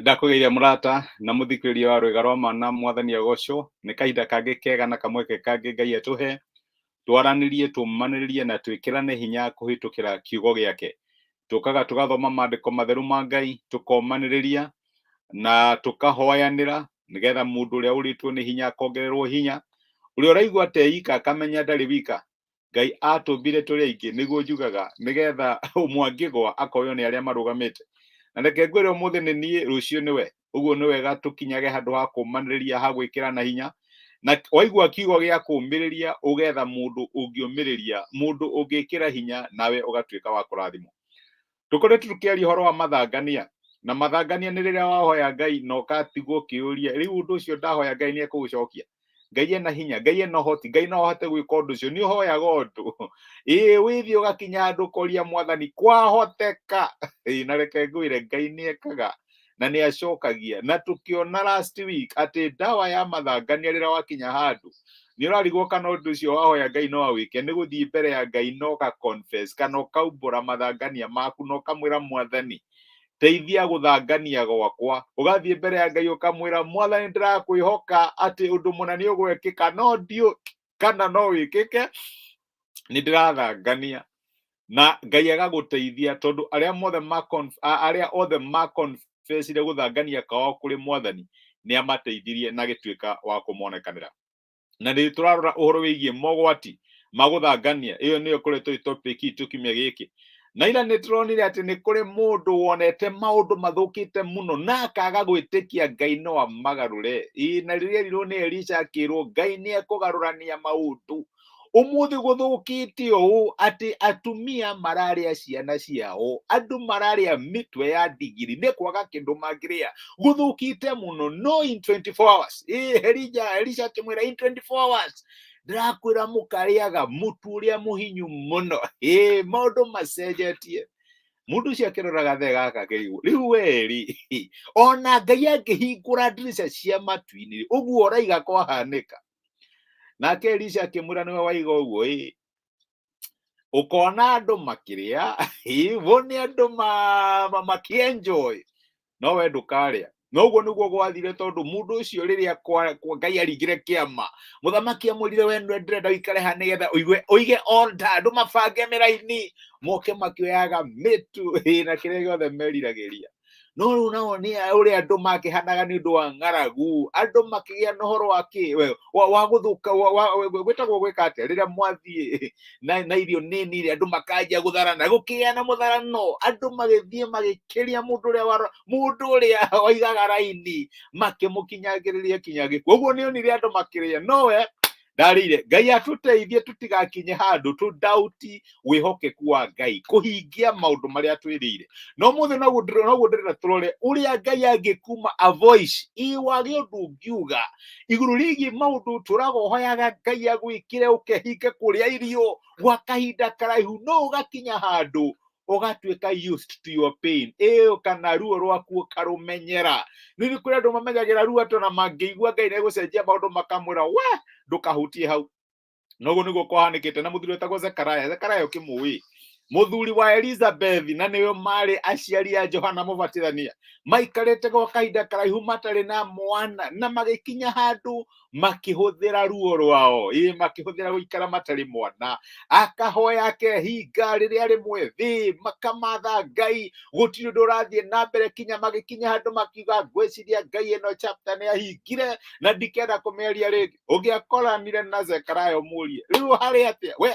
Nĩndakũgeithia mũrata na mũthikĩrĩria wa rwĩga rwa ma na mwathani agocwo. Nĩ kahinda kangĩ kega na kamweke kangĩ Ngai atũhe twaranĩrie, tũmanĩrĩrie na twĩkĩrane hinya kũhĩtũkĩra kiugo gĩake. Tũkaga tũgathoma maandĩko matheru ma Ngai, tũkomanĩrĩria na tũkahoyanĩra nĩgetha mũndũ ũrĩa ũrĩtwo nĩ hinya akongererwo hinya, ũrĩa ũraigua te ika akamenya ndarĩ wika. Ngai atũmbire tũrĩ aingĩ, nĩguo njugaga, nĩgetha ũmwe angĩgwa akoywo nĩ arĩa marũgamĩte. Na reke ngwĩre, ũmũthĩ nĩ niĩ, rũciũ nĩwe. Ũguo nĩ wega tũkinyage handũ ha kũmanĩrĩria, ha gwĩkĩrana hinya. Na waigua kiugo gĩa kũũmĩrĩria, ũgetha mũndũ ũngĩũmĩrĩria, mũndũ ũngĩkĩra hinya, nawe ũgatuĩka wa kũrathimwo. Tũkoretwo tũkĩaria ũhoro wa mathangania, na mathangania nĩ rĩrĩa wahoya Ngai na ũgatigwo ũkĩũria, rĩu ũndũ ũcio ndahoya Ngai nĩ ekũũcokia? Ngai ena hinya, Ngai ena ũhoti, Ngai no ahote gwĩka ũndũ ũcio? Nĩ ũhoyaga ũndũ, ĩĩ, wĩthiĩ ũgakinya handũ ũkoria mwathani, kwahoteka? Ĩĩ, na reke ngwĩre, Ngai nĩ ekaga na nĩ acokagia. Na tũkĩona last week atĩ ndawa ya mathangania, rĩrĩa wakinya handũ nĩ ũrarigwo kana ũndũ ũcio wahoya Ngai no awĩke, nĩ gũthiĩ mbere ya Ngai na ũka confess kana ũkaumbũra mathangania maku na ũkamwĩra, "Mwathani, teithia gũthangania gwakwa." Ũgathiĩ mbere ya Ngai ũkamwĩra, "Mwathani, ndĩrakwĩhoka atĩ ũndũ mũna nĩ ũgwĩkĩka, no ndiũ kana no wĩkĩke, nĩ ndĩrathangania." Na Ngai agagũteithia, tondũ arĩa mothe ma arĩa othe ma confessire gũthangania kwao kũrĩ mwathani, nĩ amateithirie na agĩtuĩka wa kũmonekanĩra. Na nĩ tũrarora ũhoro wĩgiĩ mogwati ma gũthangania. Ĩyo nĩyo ĩkoretwo ĩ topic itũ kiumia gĩkĩ. Na ira nĩ tũronire atĩ nĩ kũrĩ mũndũ wonete maũndũ mathũkĩte mũno na akaga gwĩtĩkia Ngai no amagarũre. Ĩĩ, na rĩrĩa erirwo nĩ Elisha, akĩrwo Ngai nĩ ekũgarũrania maũndũ. Ũmũthĩ gũthũkĩte ũũ atĩ atumia mararĩa ciana ciao, andũ mararĩa mĩtwe ya ndigiri nĩ kwaga kĩndũ mangĩrĩa. Gũthũkĩte mũno, no in 24 hours, ĩĩ, Elisha akĩmwĩra, "In 24 hours ndĩrakwĩra mũkarĩaga mũtu ũrĩa mũhinyu mũno." Ĩĩ, maũndũ macenjetie. Mũndũ ũcio akĩrora gathe gaka akĩrigwo, rĩu weri ona Ngai angĩhingũra ndirica cia matu-inĩ, ũguo ũraiga kwahanĩka? Nake Elisha akĩmwĩra, "Nĩwe waiga ũguo. Ĩ ũkona andũ makĩrĩa, ĩ wone andũ makĩenjoy, no we ndũkarĩa." No ũguo nĩguo gwathire, tondũ mũndũ ũcio rĩrĩa Ngai aringire kĩama, mũthamaki amwĩrire, "We nĩwe ndĩrenda ũikare haha nĩgetha ũigue ũige order, andũ mabange mĩraini moke makĩoyaga mĩtu, ĩ, na kĩrĩa gĩothe meriragĩria." No rĩu nao nĩ ũrĩa andũ makĩhanaga nĩ ũndũ wa ng'aragu, andũ makĩgĩa na ũhoro wa kĩ wa gũthũka gwĩtagwo gwĩka atĩa, rĩrĩa mwathiĩ na irio nini, andũ makanjia gũtharana, gũkĩgĩa na mũtharano. Andũ magĩthiĩ magĩkĩria mũndũ ũrĩa mũndũ ũrĩa waigaga raini, makĩmũkinyangĩrĩria kinya gĩkuũ. Ũguo nĩ onire andũ makĩrĩa, nowe ndarĩire. Ngai atũteithie tũtigakinye handũ tũdauti wĩhokeku wa Ngai kũhingia maũndũ marĩa twĩrĩire. No mũthĩ noguo ndĩrenda tũrore ũrĩa Ngai angĩkuma a voice iwage ũndũ ũngiuga igũrũ rĩgiĩ maũndũ tũraga ũhoyaga Ngai agwĩkĩre, ũkehinga kũrĩa irio gwa kahinda karaihu, no ũgakinya handũ ũgatuĩka used to your pain, ĩyo kana ruo rwaku ũkarũmenyera. Nĩ kũrĩ andũ mamenyagĩra ruo atĩ ona mangĩigua Ngai nĩegũcenjia maũndũ, makamwĩra, "We ndũkahutie hau." Noguo nĩguo kwahanĩkĩte na mũthuri wetagwo Zekaraya. Zekaraya ũkĩmũĩ, mũthuri wa Elizabeth, na nĩwe marĩ aciari a Johana Mũbatithania. Maikarĩte gwa kahinda karaihu matarĩ na mwana, na magĩkinya handũ makĩhũthĩra ruo rwao, ĩ, makĩhũthĩra gũikara matarĩ mwana. Akahoya, akehinga rĩrĩa arĩ mwĩthĩ, makamatha Ngai, gũtirĩ ũndũ ũrathiĩ na mbere, kinya magĩkinya handũ makiuga, "Ngwĩciria Ngai ĩno chapter nĩ ahingire na ndikenda kũmĩaria rĩngĩ." Ũngĩakoranire na Zekaraya ũmũrie, "Rĩu harĩ atĩa?" "We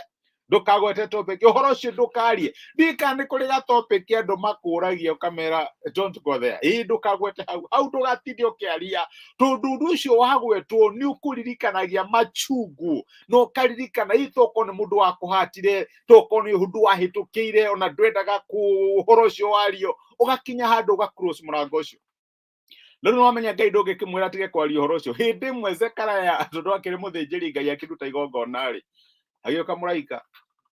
ndũkagwete topic, ũhoro ũcio ndũkarie." Ndika nĩ kũrĩ ga topic andũ makũragia, ũkamera, "Don't go there." Ĩ, ndũkagwete hau, hau ndũgatinde ũkĩaria, tondũ ũndũ ũcio wagwetwo nĩ ũkũririkanagia machungu na ũkaririkana ĩ tokorwo nĩ mũndũ wakũhatire, tokorwo nĩ ũndũ wahĩtũkĩire, ona ndwendaga kũ ũhoro ũcio wario. Ũgakinya handũ ũga close mũrango ũcio. No nĩ wamenya Ngai ndũngĩkĩmwĩra atige kwaria ũhoro ũcio. Hĩndĩ ĩmwe Zekaraya, tondũ akĩrĩ mũthĩnjĩri Ngai, akĩruta igongona rĩ, agĩũka mũraika.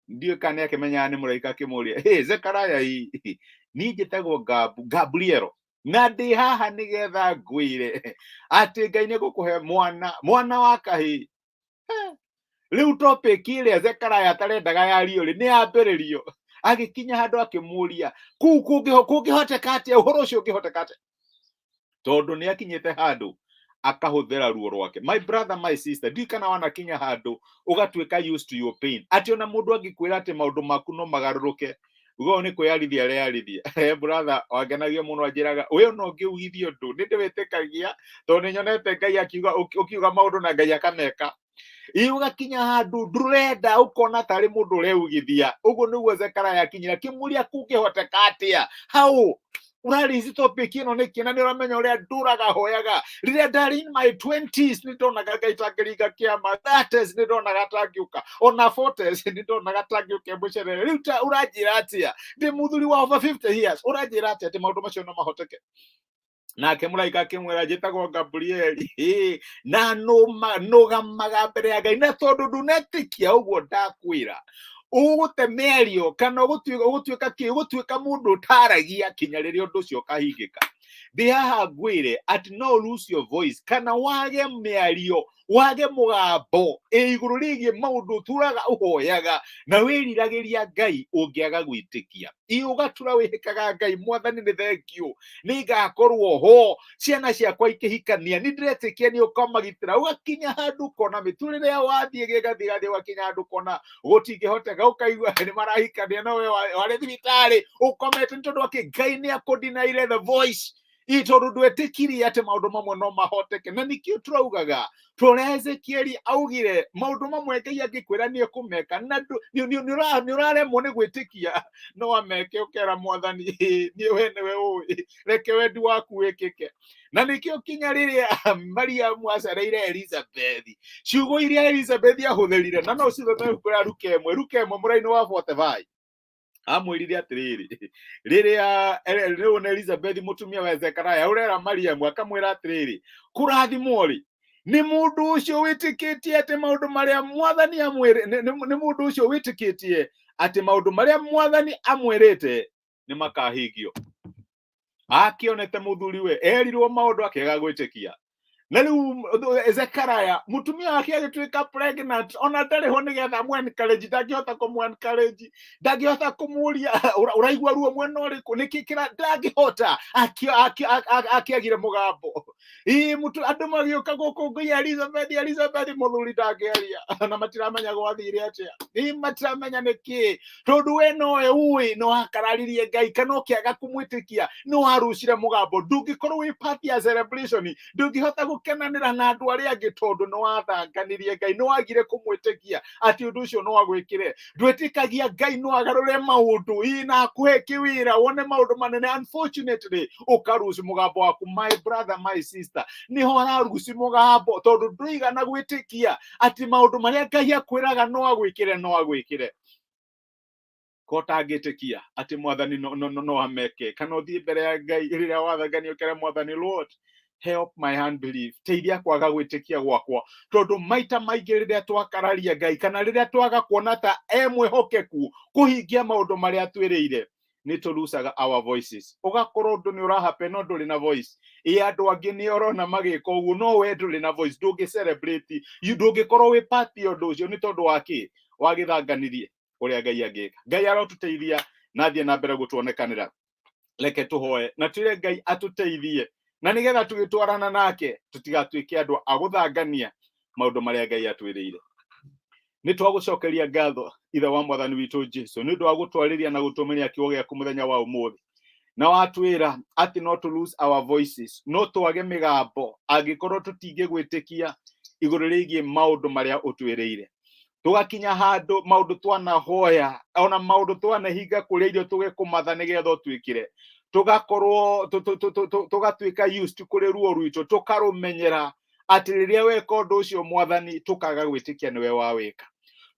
Ndiũĩ kana nĩ akĩmenyaga nĩ mũraika. Akĩmũria, "Hey, Zekaraya, niĩ njĩtagwo Gabrielo na ndĩ haha nĩgetha ngwĩre atĩ Ngai nĩ gũkũhe mwana, mwana wa kahĩĩ." Rĩu topic ĩrĩa Zekaraya atarendaga yario rĩ, nĩ yambĩrĩrio. Agĩkinya handũ akĩmũria, "Kũu kũngĩhoteka atĩa? Ũhoro ũcio ũngĩhoteka atĩa?" Tondũ nĩ akinyĩte handũ akahũthĩra ruo rwake. My brother, my sister, ndiũĩ kana wanakinya handũ ũgatuĩka used to your pain, atĩ ona mũndũ angĩkwĩra atĩ maũndũ maku no magarũrũke, uga ũyũ nĩ kwĩyarithia areyarithia. He brother wangenagia mũno, anjĩraga we ona ũngĩugithia ũndũ nĩ ndĩwĩtĩkagia, tondũ nĩ nyonete Ngai akiuga ũkiuga maũndũ na Ngai akameka. Ĩ ũgakinya handũ ndũrenda, ũkona tarĩ mũndũ ũreugithia. Ũguo nĩguo Zekaraya akinyira, kĩmũria kũngĩhoteka atĩa hau ũrarĩci topic ĩno nĩkĩ, na nĩ ũramenya ũrĩa ndũraga hoyaga. Rĩrĩa ndarĩ in my 20s, nĩ ndonaga Ngai tangĩringa kĩama, 30s nĩ ndonaga tangĩũka, ona 40s nĩ ndonaga tangĩũka mũcerere. Rĩu ta ũranjĩra atĩa, ndĩ mũthuri wa over 50 years, ũranjĩra atĩa atĩ maũndũ macio no mahoteke? Nake mũraika akĩmwĩra, njĩtagwo Gabrieli na nũgamaga mbere ya Ngai, na tondũ ndunetĩkia ũguo ndakwĩra, ũgũte mĩario kana ũgũtuĩka kĩ, ũgũtuĩka mũndũ ũtaragia kinya rĩrĩa ũndũ ũcio ũkahingĩka. Ndĩ haha ngwĩre atĩ no lose your voice kana wage mĩario, wage mũgambo ĩ igũrũ rĩgiĩ maũndũ ũtũraga ũhoyaga na wĩriragĩria Ngai, ũngĩaga gwĩtĩkia. Ĩ ũgatura wĩhĩkaga Ngai, Mwathani nĩ thengiũ, nĩ ngakorwo ho ciana ciakwa ikĩhikania, nĩ ndĩretĩkia nĩ ũkamagitĩra. Ũgakinya handũ ũkona mĩtũrĩre ya wathiĩ gĩgathiĩ gathiĩ, ũgakinya handũ ũkona gũtingĩhoteka, ũkaigua nĩ marahikania no we warĩ thibitarĩ ũkomete. Nĩ tondũ akĩ Ngai nĩ akũdinaire the voice, ĩ tondũ ndwetĩkirie atĩ maũndũ mamwe no mahoteke. Na nĩkĩo tũraugaga tũrĩa Ezekieli augire, maũndũ mamwe Ngai angĩkwĩra nĩ ekũmeka na nĩ ũraremwo nĩ gwĩtĩkia no ameke, ũkera Mwathani, niĩ we nĩwe ũĩ, reke wendi waku wĩkĩke. Na nĩkĩo kinya rĩrĩa Mariamu acereire Elizabeth, ciugo iria Elizabeth ahũthĩrire, na no cithome ibuku rĩa Luka 1, Luka 1 mũraini wa 45, amwĩrire atĩrĩrĩ, rĩrĩa rĩu nĩ Elizabeth mũtumia wa Zekaria ũrera Mariamu, akamwĩra atĩrĩrĩ, kũrathimwo rĩ nĩ mũndũ ũcio wĩtĩkĩtie atĩ maũndũ marĩa Mwathani amwĩrĩ, nĩ mũndũ ũcio wĩtĩkĩtie atĩ maũndũ marĩa Mwathani amwĩrĩte nĩ makahingio. Akĩonete mũthuri we erirwo maũndũ akĩaga gwĩtĩkia, na rĩu Zekaraya mũtumia wake agĩtuĩka pregnant, ona ndarĩ ho nĩgetha amũ encourage, ndangĩhota kũmũ encourage, ndangĩhota kũmũria ũraigua ruo mwena ũrĩkũ, nĩkĩ kĩra, ndangĩhota, akĩagire mũgambo. Ĩ mũtu andũ magĩũka gũkũngũiya Elizabeth, Elizabeth mũthuri ndangĩaria, na matiramenya gwathire atĩa, ĩ matiramenya nĩkĩ, tondũ we nowe ũĩ no wakararirie Ngai kana ũkĩaga kũmwĩtĩkia, no warucire mũgambo. Ndũngĩkorwo wĩ part ya celebration, ndũngĩhota gũkenanĩra na andũ arĩa angĩ, tondũ nĩ wathanganirie Ngai, nĩ wagire kũmwĩtĩkia atĩ ũndũ ũcio no agwĩkĩre. Ndwĩtĩkagia Ngai no agarũre maũndũ ĩ na akũhe kĩwĩra wone maũndũ manene. Unfortunately, ũkaruci mũgambo waku. My brother, my sister, nĩho araruci mũgambo, tondũ ndũigana gwĩtĩkia atĩ maũndũ marĩa Ngai akwĩraga no agwĩkĩre, no agwĩkĩre. Ko ũtangĩtĩkia atĩ Mwathani no ameke, kana ũthiĩ mbere ya Ngai rĩrĩa wathangania ũkere Mwathani, Lord, help my unbelief, teithia kwaga gwĩtĩkia gwakwa. Tondũ maita maingĩ rĩrĩa twakararia Ngai kana rĩrĩa twaga kuona ta e mwĩhokeku kũhingia maũndũ marĩa twĩrĩire, nĩ tũrucaga our voices. Ũgakorwo ũndũ nĩ ũrahappen no ndũrĩ na voice. Ĩ andũ angĩ nĩ ũrona magĩka ũguo, no we ndũrĩ na voice, ndũngĩ celebrate, you ndũngĩkorwo wĩ part ya ũndũ ũcio. Nĩ tondũ wa kĩ? Wagĩthanganirie ũrĩa Ngai angĩka. Ngai arotũteithia na athiĩ na mbere gũtuonekanĩra. Reke tũhoe na twĩre Ngai atũteithie, na nĩgetha tũgĩtwarana nake tũtigatuĩke andũ a gũthangania maũndũ marĩa Ngai atwĩrĩire. Nĩ twagũcokeria ngatho, Ithe wa Mwathani witũ Jesu, nĩ ũndũ wa gũtwarĩria na gũtũmĩria kiugo gĩaku mũthenya wa ũmũthĩ, na watwĩra atĩ no to lose our voices, no twage mĩgambo angĩkorwo tũtingĩgwĩtĩkia igũrũ rĩgiĩ maũndũ marĩa ũtwĩrĩire. Tũgakinya handũ maũndũ twanahoya ona maũndũ twanahinga kũrĩa irio tũgĩkũmatha nĩgetha ũtwĩkĩre, tũgakorwo tũgatuĩka used kũrĩ ruo rwitũ, tũkarũmenyera atĩ rĩrĩa weka ũndũ ũcio, Mwathani, tũkaga gwĩtĩkia nĩwe wawĩka.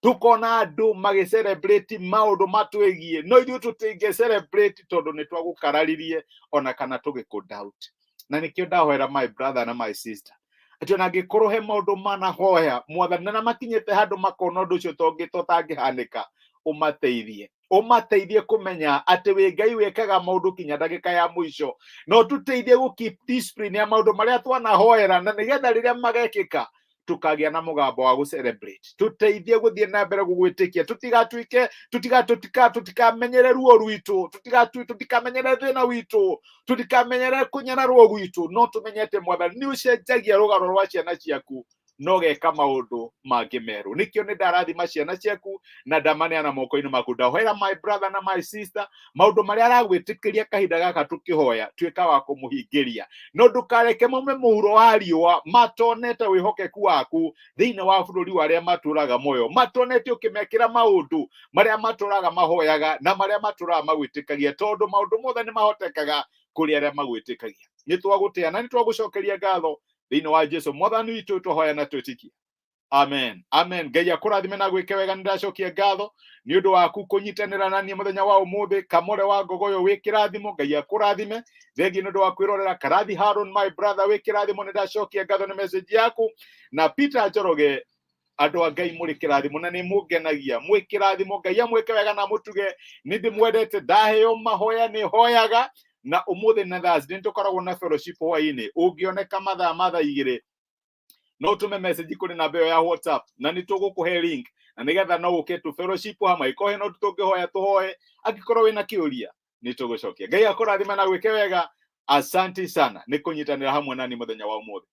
Tukona andũ magĩ celebrate maũndũ matwĩgiĩ, no ithuĩ tũtingĩ celebrate tondũ nĩ twagũkararirie ona kana tũgĩkũ doubt. Na nĩkĩo ndahoera my brother na my sister atĩ ona angĩkorwo he maũndũ manahoya Mwathani na makinyĩte handũ makona ũndũ ũcio totangĩhanĩka, ũmateithie, ũmateithie kũmenya atĩ wĩ Ngai wĩkaga maũndũ kinya ndagĩka ya mũico. No tũteithie gũ keep discipline ya maũndũ marĩa twanahoera, na nĩgetha rĩrĩa magekĩka Tũkagĩa na mũgambo wa gũ-celebrate. Tũteithie gũthiĩ na mbere gũgwĩtĩkia, tũtigatuĩke tũtikamenyere ruo rwitũ, tũtikamenyere thĩna witũ, tũtikamenyere kũnyararwo gwitũ, no tũmenye atĩ Mwathani nĩ ũcenjagia rũgano rwa ciana ciaku na ũgeka maũndũ mangĩ merũ. Nĩkĩo nĩ ndarathima ciana ciaku na ndamaneana moko-inĩ maku. Ndahoera my brother na my sister, maũndũ marĩa aragwĩtĩkĩria kahinda gaka tũkĩhoya, tuĩka wa kũmũhingĩria, no ndũkareke maume mũhuro wa riũa matonete wĩhokeku waku thĩinĩ wa bũrũri wa arĩa matũraga muoyo, matonete ũkĩmekĩra maũndũ marĩa matũraga mahoyaga na marĩa matũraga magwĩtĩkagia, tondũ maũndũ mothe nĩ mahotekaga kũrĩ arĩa magwĩtĩkagia. Nĩ twagũtĩa na nĩ twagũcokeria ngatho thĩinĩ wa Jesu Mwathani witũ twahoya na twĩtĩkia. Amen, amen. Ngai akũrathime na gwĩke wega. Nĩ ndacokia ngatho nĩ ũndũ waku kũnyitanĩra na niĩ mũthenya wa ũmũthĩ. Kamore wa Ngogoyo, wĩ kĩrathimo. Ngai akũrathime. Thengi nĩ ũndũ wa kwĩrorera. Karathi Haron, my brother, wĩ kĩrathimo. Nĩ ndacokia ngatho nĩ message yaku. Na Peter Njoroge, andũ a Ngai mũrĩ kĩrathimo na nĩ mũngenagia. Mwĩ kĩrathimo. Ngai amwĩke wega na mũtuge. Nĩ ndĩmwendete. Ndaheo mahoya nĩ hoyaga, na ũmũthĩ na Thursday nĩ tũkoragwo na fellowship hwaĩ-inĩ. Ũngĩoneka mathaa ma thaa 2, no ũtũme message kũrĩ namba ĩyo ya WhatsApp na nĩ tũgũkũhe link na nĩgetha no ũke tũ fellowship hamwe. Ĩkorwo hena ũndũ tũngĩhoya, tũhoe. Angĩkorwo wĩna kĩũria, nĩ tũgũcokia. Ngai akũrathime na gwĩke wega. Asante sana nĩ kũnyitanĩra hamwe nani mũthenya wa ũmũthĩ.